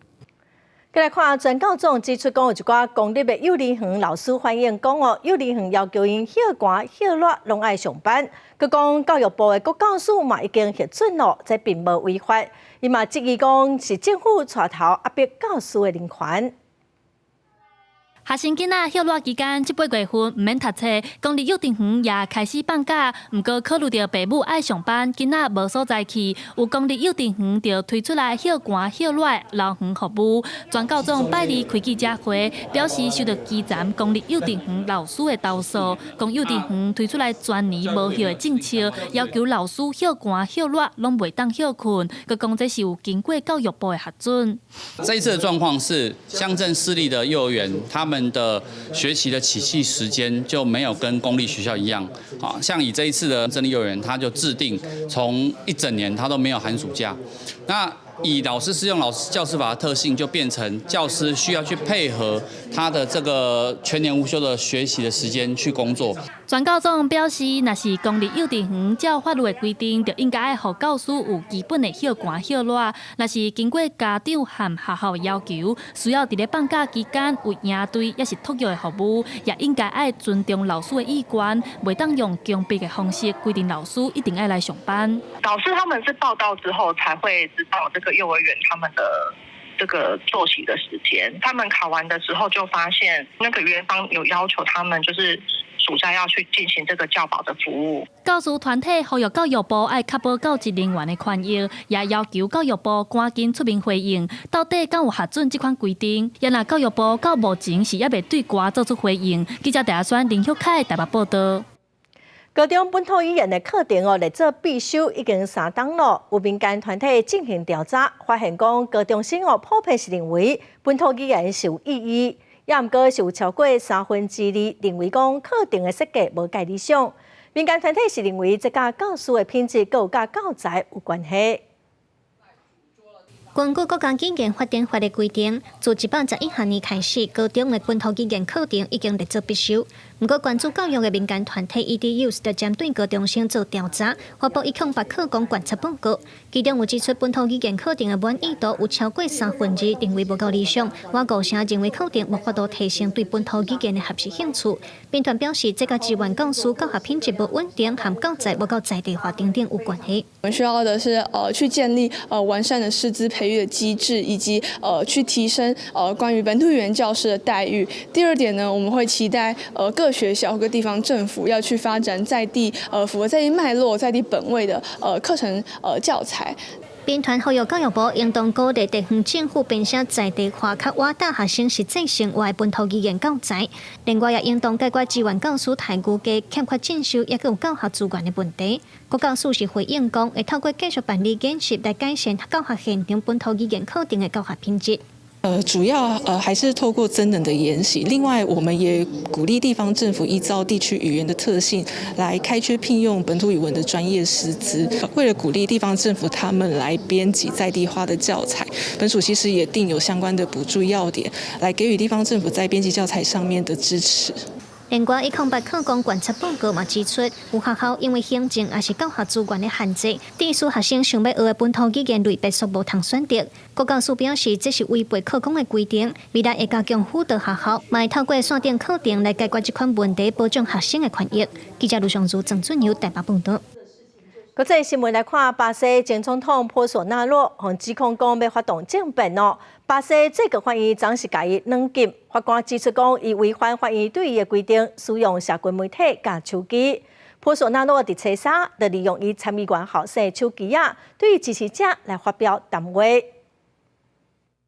閣來看，全教總指出講，有一寡公立的幼兒園老師反映講哦，幼兒園要求𪜶歇寒歇熱攏愛上班。閣講教育部的國教署嘛已經核准咯，這並無違法。伊嘛質疑講是政府帶頭壓迫教師的人權。學生囡仔歇熱期間，這八月份毋免讀冊，公立幼稚園也開始放假。毋過考慮著爸母愛上班，囡仔無所在去，有公立幼稚園就推出來歇寒歇熱留園服務。全教總拜二開記者會，表示收到基層公立幼稚園老師的投訴，講幼稚園推出來全年無休的政策，要求老師歇寒歇熱攏袂當歇睏，閣講這是有經過教育部的核准。這一次的狀況是，鄉鎮私立的幼兒園，他們的學期的起訖時間就沒有跟公立學校一樣，啊，像以這一次的鎮立幼兒園，他就制定從一整年他都沒有寒暑假，那以老師適用老師教師法的特性，就變成教師需要去配合他的這個全年無休的學習的時間去工作。全教總表示，若是公立幼稚園照法律的規定，就應該愛予教師有基本的歇寒歇熱。若是經過家長和學校的要求，需要佇咧放假期間有營隊抑是托育的服務，也應該愛尊重老師的意願，袂當用強迫的方式規定老師一定愛來上班。老師他們是報到之後才會知道這個幼兒園他們的這個作息的時間。他們考完的時候就發現，那個園方有要求他們就是暑假要去進行這個教保的服務。教師團體呼籲教育部愛確保教職人員的權益，也要求教育部趕緊出面回應，到底敢有核准這款規定？也若教育部到目前是猶未對外做出回應。記者戴亞宣、林旭凱台北報道。高中本土語言的課程哦，列做必修已經3冬咯。有民間團體進行調查，發現講高中生哦，普遍是認為本土語言是有意義，也毋過是有超過2/3認為講課程的設計無蓋理想。民間團體是認為這佮教師的品質，閣有佮教材有關係。根據國家語言發展法的規定，自111學年開始，高中的本土語言課程已經列做必修。毋過，關注教育的民間團體 EDUs 就針對高中生做調查，發布108課綱觀察報告，其中有指出本土語言課程的滿意度有超過2/3認為無夠理想，外5成認為課程無法度提升對本土語言的學習興趣。民團表示，這佮支援教師教學品質無穩定，和教材無夠在地化等等有關係。我們需要的是，去建立完善的師資培育的機制，以及去提升關於本土語言教師的待遇。第二點呢，我們會期待各學校各地方政府要去發展在地符合在地脈絡、在地本位的課程教材。民團呼籲教育部應當鼓勵地方政府編寫在地化、較倚搭學生實際生活的本土語言教材。另外，也應當解決支援教師待遇低、欠缺進修，抑閣有教學資源的問題。國教署是回應講，會透過繼續辦理演習來改善教學現場本土語言課程的教學品質。主要還是透過增能的研習。另外，我們也鼓勵地方政府依照地區語言的特性來開缺聘用本土語文的專業師資。為了鼓勵地方政府他們來編輯在地化的教材，本署其實也訂有相關的補助要點，來給予地方政府在編輯教材上面的支持。另外，108課綱觀察報告嘛指出，有學校因為行政抑是教學資源的限制，致使學生想欲學的本土語言類別煞無通選擇。國教署表示，這是違背課綱的規定，未來會加強輔導學校，嘛會透過線頂課程來解決這款問題，保障學生的權益。記者盧尚如、鄭俊友台北報導。國際新聞來看，巴西前總統波索納洛予指控講欲發動政變哦。巴西最高法院昨是共伊軟禁，法官指出講，伊違反法院對伊的規定，使用社群媒體佮手機。波索納洛佇初三就利用伊參議員候選的手機仔，對支持者來發表談話。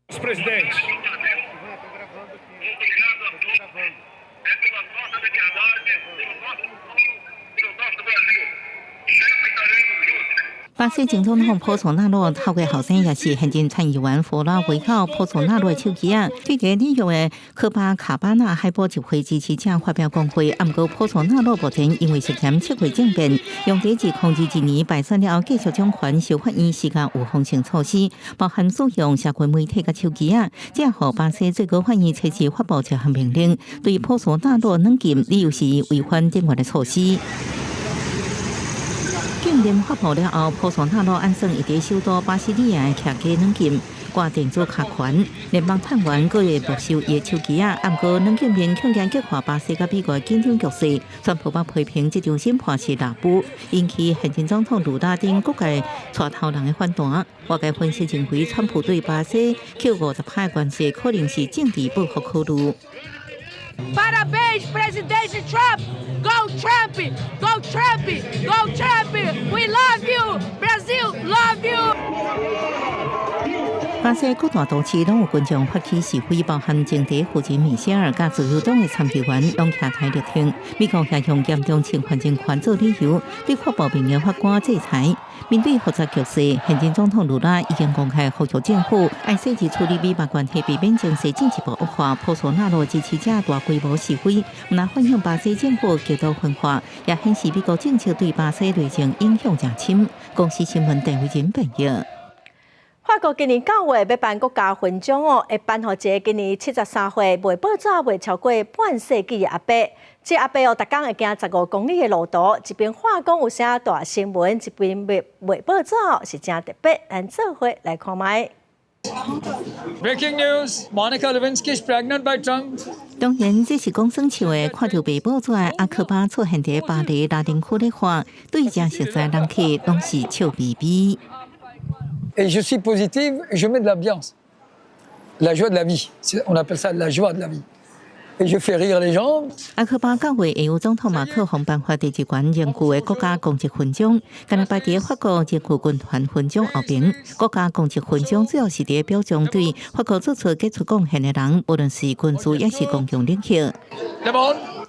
Presidente. 巴西前總統波索納洛透過後生，也是現任參議員弗拉維奧波索納洛的手機仔，對佇紐約的科巴卡巴納海灘集會支持者發表講話。毋過波索納洛目前因為涉嫌策劃政變，用佇2021年敗選了後，繼續掌權，受法院施加預防性措施，包含使用社群媒體佮手機仔，這予巴西最高法院初次發布這項命令，對波索納洛軟禁，理由是違反典原的措施。禁令發布了後，波索納洛按算伊佇首都巴西利亞的徛家軟禁，掛電子卡環，聯邦探員閣會沒收伊的手機仔。毋過軟禁令強行激化巴西佮美國的緊張局勢，川普批評這場審判是濫捕，引起現任總統盧拉等各界帶頭人的反彈。外界分析認為，川普對巴西扣50%關稅，可能是政治報復考慮。 Parabéns, presidente Trump! Go Trump! Go Trump! Go Trump! We love you! Brazil love you! 巴西各大都市攏有群眾發起示威，包含前第一夫人米歇爾佮自由黨的參議員攏徛台力挺。美國也用嚴重侵犯人權做理由，對發布命令法官制裁。面對複雜局勢，現任總統盧拉已經公開呼籲政府愛細緻處理美巴關係，避免情勢進一步惡化。波索納洛支持者大規模示威，毋但反映巴西政府極度分化，也顯示美國政策對巴西內政影響誠深。公視新聞鄧慧仁編譯。法國今年9月欲頒國家勳章哦，會頒予一个今年73歲賣報紙賣超過半世紀的阿伯。這阿伯哦，逐工會行15公里的路途，一邊話講有啥大新聞，一邊賣賣報紙是誠特別。咱做伙來看覓。 Breaking news: Monica Lewinsky is pregnant by Trump. 當然，這是講耍笑的。看著賣報紙的阿克巴出現佇巴黎拉丁區咧喊，對誠熟似人客攏是笑眯眯。 Et je suis positive, je mets de l'ambiance, la joie de la vie. On appelle ça la joie de la vie. Et je fais rire les gens. 阿克巴九月會由總統馬克宏頒發第一懸榮譽的國家功績勳章，敢若擺佇法國榮譽軍團勳章後爿。國家功績勳章主要是佇表彰對法國做出傑出貢獻的人，無論是軍事抑是公共領域。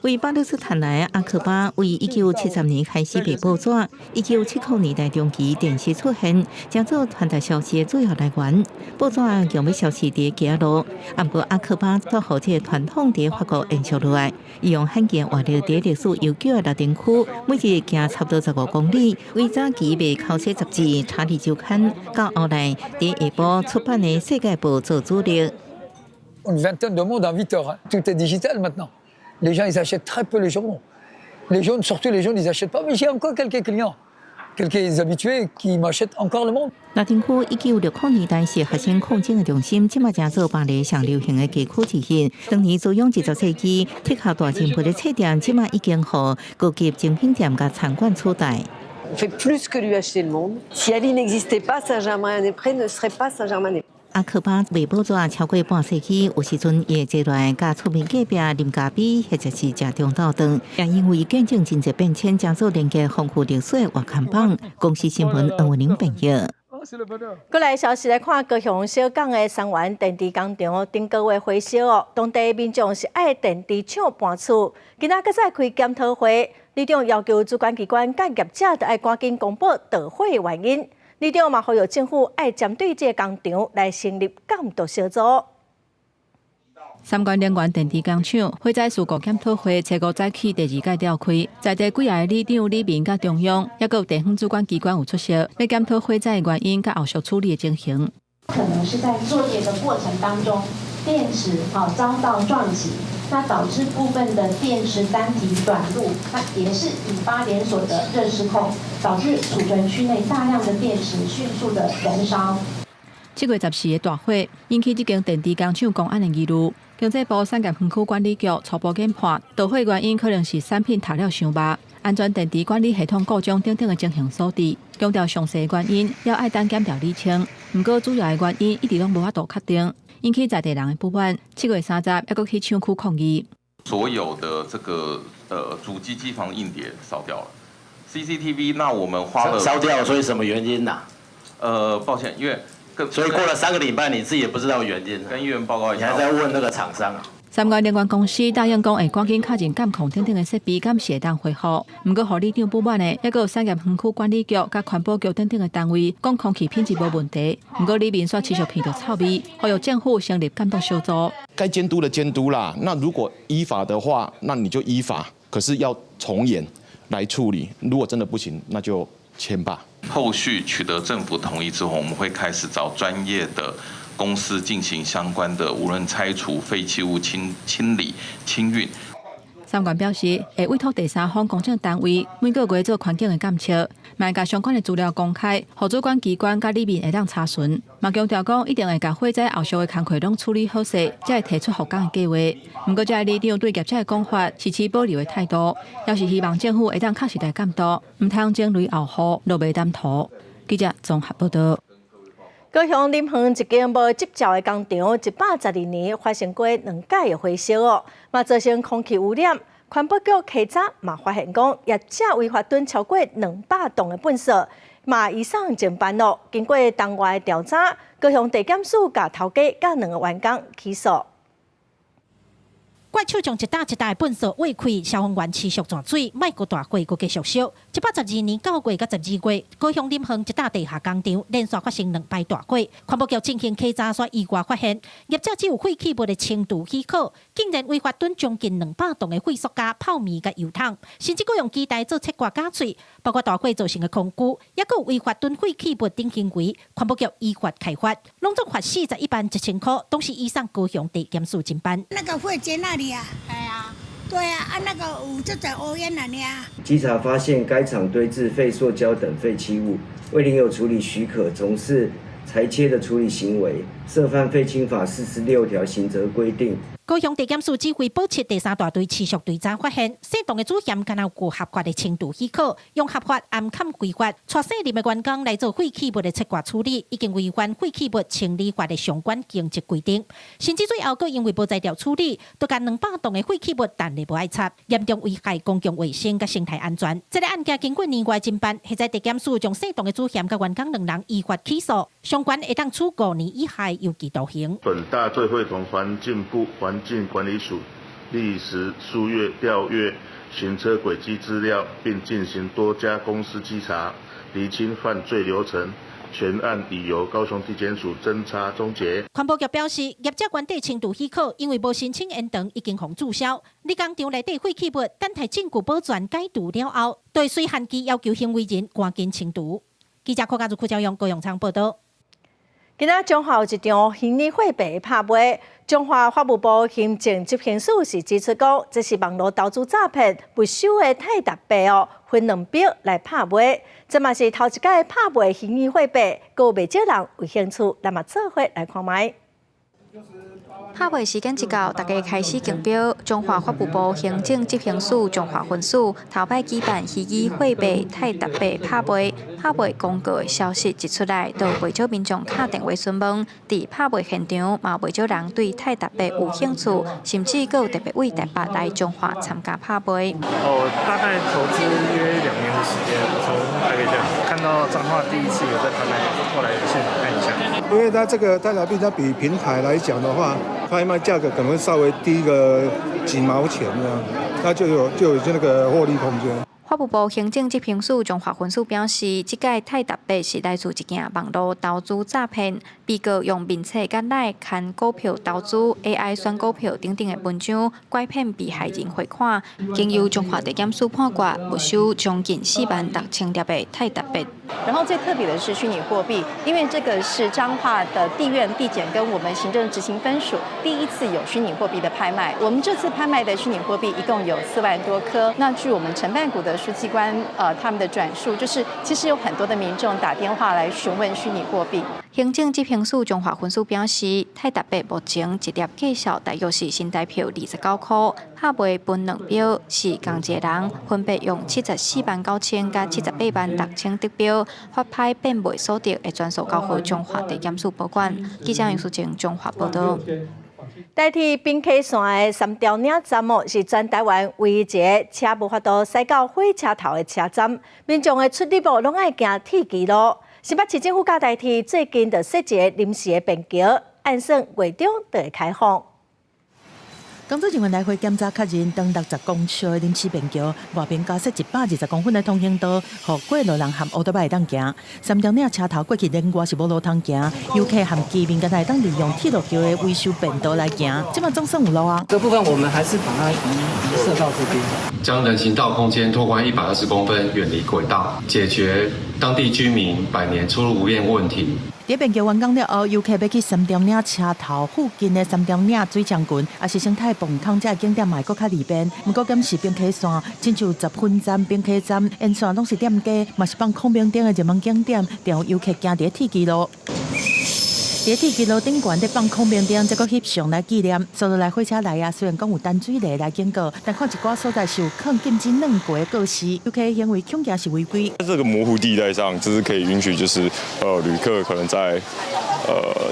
為巴勒斯坦來的阿克巴，為1973年開始賣報紙，1970年代中期電視出現，成做傳達消息的主要來源。報紙強欲消失佇街路，毋過阿克巴煞予這個傳統佇法國延續落來。伊用罕見活力佇歷史悠久的拉丁區，每日行差不多15公里，為早期賣口說雜誌《查理週刊》，到後來佇下晡出版的《世界報》做主力。 Une vingtaine de monde en 8 heures. Tout est digital maintenant. Les gens, ils achètent très peu les journaux. Les jeunes, surtout les jeunes, ils n'achètent pas. Mais j'ai encore quelques clients, quelques habitués qui m'achètent encore Le Monde. 拉丁區1960年代是學生抗爭的中心，這馬成做巴黎上流行的街區之一。當年租用20世紀適合大進步的冊店，這馬已經予高級精品店佮餐館取代。 On fait plus que lui acheter Le Monde. Si Ali n'existait pas, Saint-Germain-des-Prés ne serait pas Saint-Germain-des-Prés. 阿克巴賣報紙超過半世紀，有時陣伊會坐落來，佮厝邊隔壁啉咖啡，或者是食中晝頓。也因為見證真濟變遷，將做連結豐富歷史的活看板。公視新聞黃文玲編譯。過來消息來看，高雄小港的三元電池工廠頂個月火燒哦，當地民眾是愛電池廠搬厝，今仔閣再開檢討會，里長要求主管機關佮業者著愛趕緊公布導火的原因，里長嘛呼籲政府愛針對這個工廠來成立監督小組。三元能源電池工廠火災事故檢討會，初五早起第二屆召開，在地幾个里長、里民佮中央，抑閣有地方主管機關有出席，欲檢討火災的原因佮後續處理的情形。可能是在作業的過程當中，電池遭到撞擊，那導致部分的電池單體短路，那也是引發連鎖的熱失控，導致儲存區內大量的電池迅速的燃燒。7月14的大火引起這間電池工廠工安的疑慮。經濟部產業園區管理局初步研判，導火原因可能是產品塗料傷肉、安全電池管理系統故障等等的情形所致。強調詳細原因猶愛等檢調釐清，毋過主要的原因一直攏無法度確定，引起在地人的不滿。7月30，猶閣去廠區抗議。所有的這個主機機房硬碟燒掉了，CCTV 那我們花了燒掉，所以什麼原因呢？抱歉，因為。所以過了3個禮拜，你自己也不知道原因。跟議員報告一下，你還在問那個廠商啊？三元能源公司答應講會趕緊確認監控等等的設備，敢是會當恢復。毋過，予里長不滿的，抑閣有產業園區管理局、佮環保局等等的單位講空氣品質無問題。毋過，里民煞持續聞著臭味，呼籲政府成立監督小組。該監督的監督啦，那如果依法的話，那你就依法，可是要從嚴來處理。如果真的不行，那就簽吧。後續取得政府同意之後，我們會開始找專業的公司進行相關的，無論拆除廢棄物清清理、清運。三元表示，會委託第三方公證單位每個月做環境的監測，嘛會共相關的資料公開，予主管機關佮里民會當查詢。嘛強調講，一定會共火災後續的工課攏處理好勢，才會提出復工的計劃。毋過，這个里長對業者的講法是持保留的態度，也是希望政府會當確實來監督，毋通前雷後雨，落尾擔塗。記者綜合報道。高雄林園一間無執照的工廠，112年發生過兩擺的火燒哦，嘛造成空氣污染。環保局稽查嘛發現講，業者違法囤超過200棟的糞埽，嘛移送偵辦咯。經過當月的調查，高雄地檢署共頭家佮兩个員工起訴。怪手將一擔一擔的糞埽挖開，消防員持續灌水，莫閣大火閣繼續燒。112年9月佮12月，高雄林園一棟地下工廠連續發生兩擺大火，環保局進行稽查，煞意外發現業者只有廢棄物的清除許可，竟然違法囤將近200棟的廢塑膠、泡麵佮油桶，甚至閣用機台做切割絞碎，包括大火造成的空污，抑閣有違法囤廢棄物等行為，環保局依法開罰，攏總罰41萬1千箍，同時移送高雄地檢署偵辦。那個廢間那裡啊，哎呀，對啊，啊那個有這種烏煙來呢。稽查發現該廠堆置廢塑膠等廢棄物，未領有處理許可，從事裁切的處理行為，涉犯廢清法46條刑責規定。高雄地檢署指揮保七第三大隊持續追查發現，細棟的主嫌敢若有合法的清除許可，用合法掩崁違法，帶細林的員工來做廢棄物的切割處理，已經違反廢棄物清理法的相關刑責規定。甚至最後閣因為無才調處理，都共200棟的廢棄物澹咧無愛插，嚴重危害公共衛生佮生態安全。這个案件經過年外偵辦，現在地檢署將細棟的主嫌佮員工兩人依法起訴，相關會當處5年以下有期徒刑。本大隊會同環境部環境管理署歷時數月調閱行車軌跡資料，並進行多家公司稽查，釐清犯罪流程。全案已由高雄地檢署偵查終結。環保局表示，業者原底清除許可，因為無申請延長，已經予註銷。你工廠內底廢棄物，等待證據保全解除了後，對隨限期要求行為人趕緊清除。記者柯家如、柯昭勇、高永昌報道。今仔彰化有一場虛擬貨幣拍賣，彰化法務部行政執行署是指出講，這是網路投資詐騙沒收的泰達幣哦，分兩筆來拍賣，這嘛是頭一擺拍賣虛擬貨幣，閣有袂少人有興趣，咱嘛做伙來看覓。拍賣時間一到，大家開始競標。彰化法務部行政執行署彰化分署頭擺舉辦虛擬貨幣泰達幣拍賣，拍賣公告的消息一出來，就袂少民眾敲電話詢問。佇拍賣現場，嘛袂少人對泰達幣有興趣，甚至閣有特別為台北來彰化參加拍賣。哦，大概投資約2年的時間，從台北這樣看到彰化第一次有在拍賣，過來現場看一下。因為它這個泰達幣，它比平台來講的話，拍賣價格可能會稍微低個幾毛錢這樣，那就有這個獲利空間。法務部行政執行署彰化分署表示，這屆泰達幣是來自一件網路投資詐騙，被告用面冊佮 LINE 牽股票投資、AI 選股票等等的文章，拐騙被害人匯款，經由彰化地檢署判決，沒收將近46,000粒的泰達幣。然後最特別的是虛擬貨幣，因為這個是彰化的地院地檢跟我們行政執行分署第一次有虛擬貨幣的拍賣。我們這次拍賣的虛擬貨幣一共有4萬多顆。那據我們承辦股的書記官，他們的轉述，就是其實有很多的民眾打電話來詢問虛擬貨幣。行政執行署彰化分署表示，泰達幣目前一粒價數大約是新台票29塊，拍賣分兩標，是仝一个人分別用749,000佮786,000得標，法拍變賣所得會全數交予彰化地檢署保管。記者楊淑靜彰化報導。台鐵平溪線的三貂嶺站哦，是全台灣唯一一个車無法度駛到火車頭的車站，民眾的出入哦，攏愛行鐵枝路。新北市政府佮台鐵最近就設一个臨時的便橋，按算月中就會開放。工作人員來回檢查確認，長60公尺的臨時便橋外邊加設120公分的通行道，予過路人和歐多擺會當行。三貂嶺車頭過去連外是無路通行，遊客和居民敢若會當利用鐵路橋的維修便道來行。這馬總算有路啊！這部分我們還是把它移設到這邊，將人行道空間拓寬120公分，遠離軌道，解決當地居民百年出入不便問題。佇便橋完工了後，遊客欲去三貂嶺車頭附近的三貂嶺水漳群，抑是生態磅空這景點嘛會閣較利便。毋過，敢是平溪線，親像十分站、平溪站沿線攏是店家，嘛是放孔明燈的熱門景點，常有遊客行佇鐵枝路。佇鐵枝路頂懸咧放孔明燈，再閣翕相來紀念。紲落來火車來啊，雖然講有淡水螺來警告，但看一寡所在是有囥禁止軟過的告示，遊客行為恐驚是違規。在這個模糊地帶上，就是可以允許，就是旅客可能在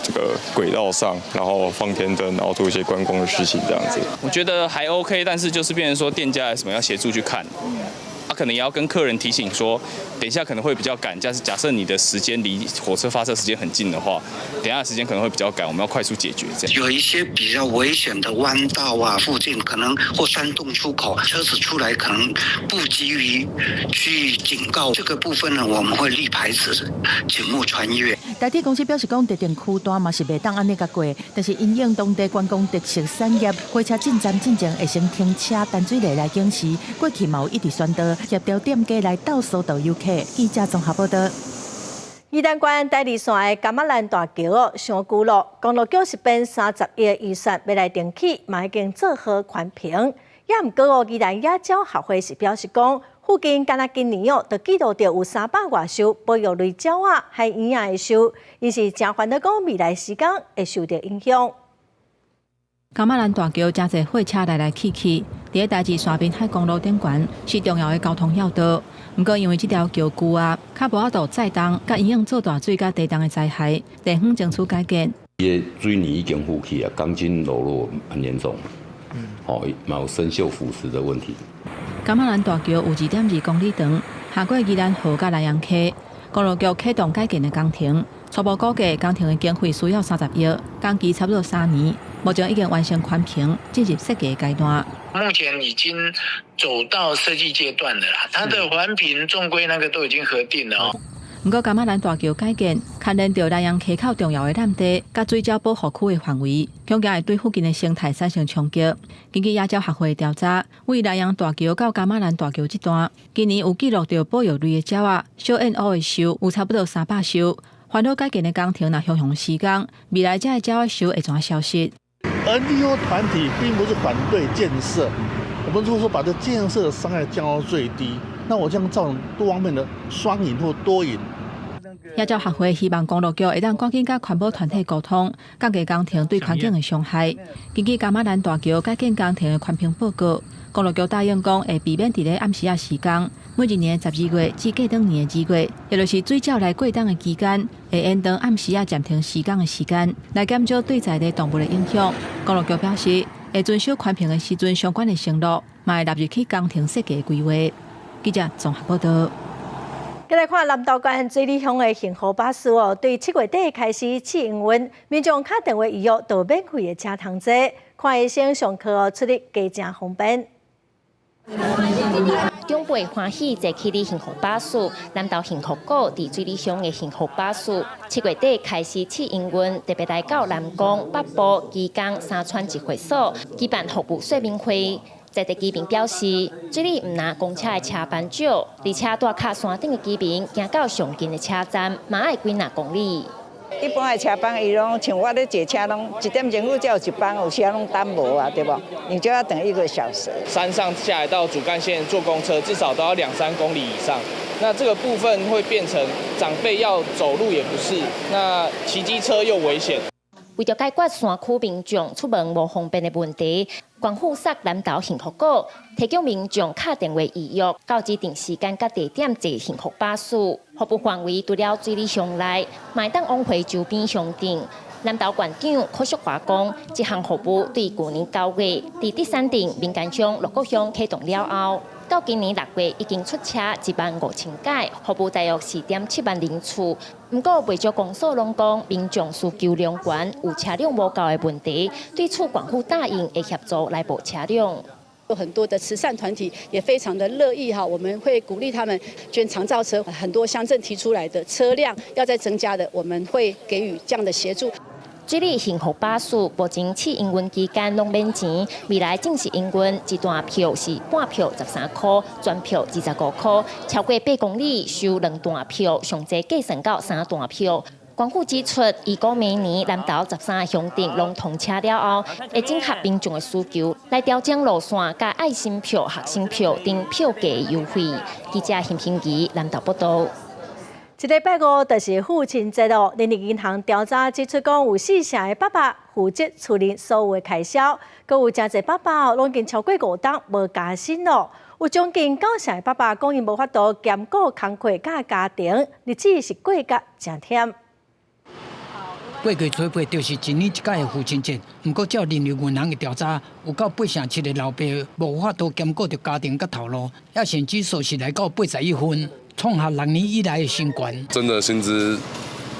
這個軌道上，然後放天燈，然後做一些觀光的事情，這樣子。我覺得還 OK，但是就是變成說店家什麼要協助去看。他可能也要跟客人提醒說，等一下可能會比較趕。假設你的時間離火車發車時間很近的話，等一下時間可能會比較趕，我們要快速解決。這樣有一些比較危險的彎道啊，附近可能或山洞出口，車子出來可能不急於去警告這個部分呢，我們會立牌子，請勿穿越。台鐵公司表示講，特定區段嘛是袂當按呢共過，但是因應當地觀光特色產業，火車進站進前會先停車淡水螺來警示，過去嘛有一直宣導協調店家來鬥疏導遊客。記者綜合報導。宜蘭縣台二線的噶瑪蘭大橋哦，傷舊咯，公路局是編30億的預算欲來重起，嘛已經做好環評。也毋過哦，宜蘭野鳥學會是表示講，附近敢若今年哦，就記錄著有300外首保育類鳥仔、海鶯仔的鏽，伊是誠煩惱講未來時間會受著影響。噶瑪蘭大橋誠濟貨車來來去去，佇咧台二線濱海公路頂懸是重要的交通要道。毋過因為這條橋舊啊，較無法度載重，佮因應做大水佮地動的災害，地方爭取改建。伊的水泥已經浮起啊，鋼筋裸露很嚴重，哦，嘛有生鏽腐蝕的問題。噶瑪蘭大橋有2.2公里長，下過宜蘭河佮蘭陽溪，公路局啟動改建的工程，初步估計工程的經費需要30億，工期差不多3年，目前已經完成環評，進入設計階段。目前已經走到設計階段了啦，它的環評、總規那個都已經核定了哦。毋過，噶瑪蘭大橋改建，牽連著蘭陽溪口重要的濫地，佮水鳥保護區的範圍，恐驚會對附近的生態產生衝擊。根據野鳥學會調查，位蘭陽大橋到噶瑪蘭大橋這段，今年有記錄著保育類的鳥仔，小燕鷗的鏽有差不多300首。環保改建的工程若雄雄施工，未來這个鳥仔鏽會怎消失？NGO 團體並不是反對建設，我們如果說把這建設的傷害降到最低，那我將造成多方面的雙贏或多贏。野鳥學會希望公路局會當趕緊佮環保團體溝通，降低工程對環境的傷害。根據噶瑪蘭大橋改建工程的環評報告，公路局答應講會避免佇咧暗時仔時間，每一年12月至過轉年的2月，也就是水鳥來過冬的期間，會延長暗時仔暫停時間的時間，來減少對在地動物的影響。公路局表示，會遵守環評的時陣相關的承諾，嘛會納入去工程設計規劃。記者綜合報道。再來看南投縣水里鄉的幸福巴士哦，對7月底開始試營運，民眾敲電話預約都免費的車通坐，看醫生上課哦，出入加誠方便。長輩歡喜坐起哩幸福巴士，南投幸福谷佇水里鄉的幸福巴士，7月底開始試營運，特別來到南宮、北埔、旗岡三村集會所舉辦服務說明會。在地居民表示，這裡毋但公車的車班少，而且蹛較山頂的居民行到上近的車站，嘛愛幾若公里。一般的車班，伊攏像我咧坐車，攏1點鐘才有一班，有時攏等無啊，對無？你就要等1個小時。山上下來到主幹線坐公車，至少都要2、3公里以上。那這個部分會變成長輩要走路也不是，那騎機車又危險。為著解決山區民眾出門無方便的問題，縣府設南投幸福谷，提供民眾敲電話預約，到指定時間佮地點坐幸福巴士。服務範圍除了水里鄉內，嘛會當往回周邊鄉鎮。南投縣長柯淑華講，這項服務對舊年9月，佇竹山鎮民間鄉、鹿谷鄉啟動了後，到今年6月已經出車15000改，服務大約4.7萬人次。毋過，袂少公所攏講民眾需求量懸，有車輛無夠的問題，對此縣府答應會協助來補車輛。有很多的慈善團體也非常的樂意哈，我們會鼓勵他們捐長照車，很多鄉鎮提出來的車輛要再增加的，我們會給予這樣的協助。水里幸福巴士目前試營運期間攏免錢，未來正式營運一段票是半票13箍，全票25箍，超過8公里收2段票，上濟計算到3段票。官府指出，預估明年南投13個鄉鎮攏通車了後，會整合民眾的需求，來調整路線、佮愛心票、學生票等票價優惠。記者邢平儀南投報道。這禮拜五就是父親節咯。人力銀行調查指出，講有4成的爸爸負責處理所有的開銷，閣有誠濟爸爸攏已經超過5冬無加薪咯。有將近9成的爸爸講𪜶無法度兼顧工課佮家庭，日子是過甲誠忝。過月初八就是一年一擺的父親節，毋過照人力銀行的調查，有到8.7%的老爸無法度兼顧著家庭佮頭路，抑甚至數是來到81分。創下6年以來的新高。真的薪資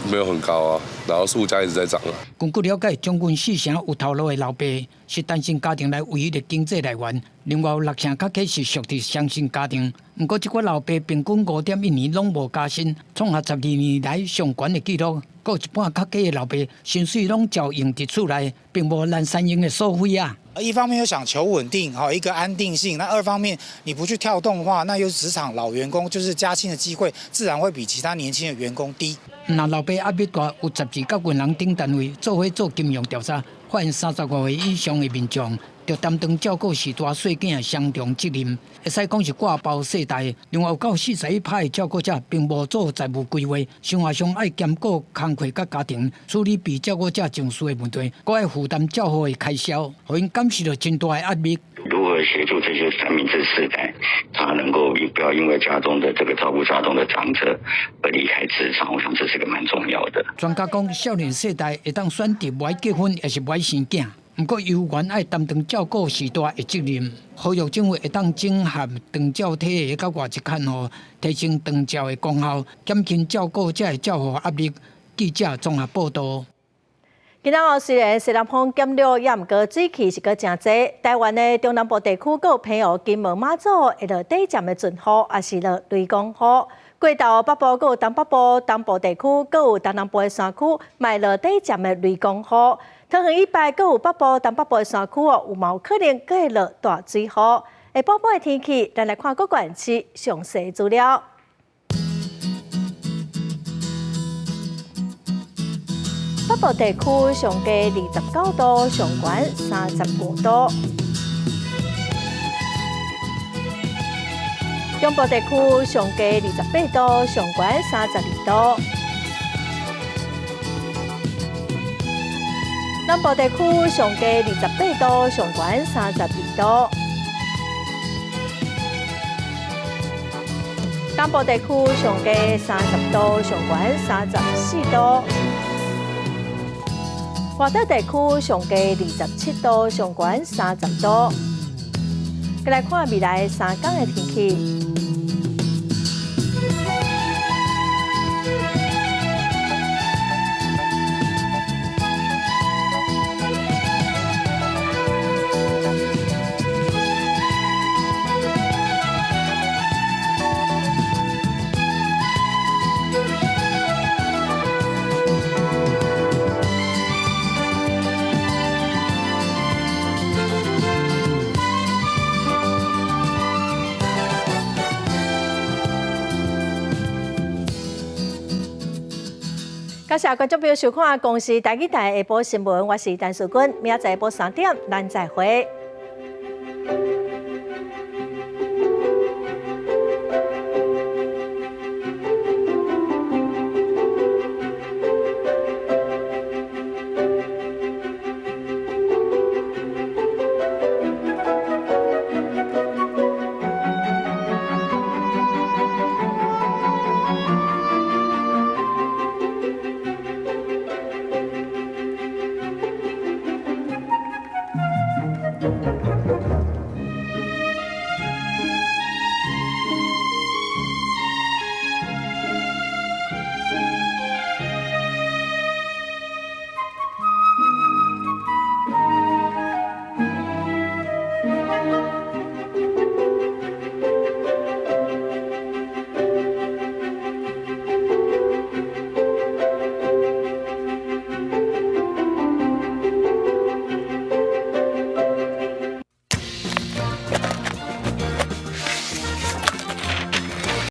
沒有很高啊，然後物價一直在漲啊。根據了解，將近4成有頭路的老爸是單身家庭內唯一的經濟來源，另外有6成較低是屬佇雙薪家庭。毋過，這寡老爸平均5.1年攏無加薪，創下12年來上懸的紀錄。閣有一半較低的老爸薪水攏照用佇厝內，並無咱三用的所費啊。一方面又想求穩定，哈，一個安定性；那二方面你不去跳動的話，那又是職場老員工，就是加薪的機會自然會比其他年輕的員工低。若老爸壓力大，有12個銀行等單位做伙做金融調查，發現35歲以上的民眾，著擔當照顧序大細囝的雙重責任，會使講是掛包世代。另外有夠41%的照顧者並無做財務規劃，生活上愛兼顧工課佮家庭，處理被照顧者情緒的問題，閣愛負擔照護的開銷，予𪜶感受著真大的壓力。如何協助這些三明治世代，他能夠不要因為家中的這個照顧家中的長者而離開職場？我想這是個蠻重要的。專家講，少年世代會當選擇無愛結婚，抑是無愛生囝。毋過，猶原愛擔當照顧序大的責任。呼籲政府會當整合長照體系佮外籍看護，提升長照的功效，減輕照顧者的照護壓力。記者綜合報道。今仔哦，雖然西南風減弱，也毋過水汽是閣誠濟。台灣的中南部地區，閣有澎湖、金門、馬祖會落短暫的陣雨，抑是落雷公雨。過晝北部閣有東北部、東部地區，閣有東南部的山區，嘛會落短暫的雷公雨。桃園以北閣有北部、東北部的山區哦，有嘛有可能閣會落大水雨。下晡晡的天氣，咱來看各縣市詳細資料。北部地區上低29度，上懸35度。中部地區上低28度，上懸32度。南部地區上低28度，上懸32度。東部地區上低30度，上懸34度。外島地區上低27度，上懸30度。來看未來3天的天氣。感謝觀眾朋友收看《公視台語台》下晡新聞，我是陳淑君，明仔載下晡3點，咱再會。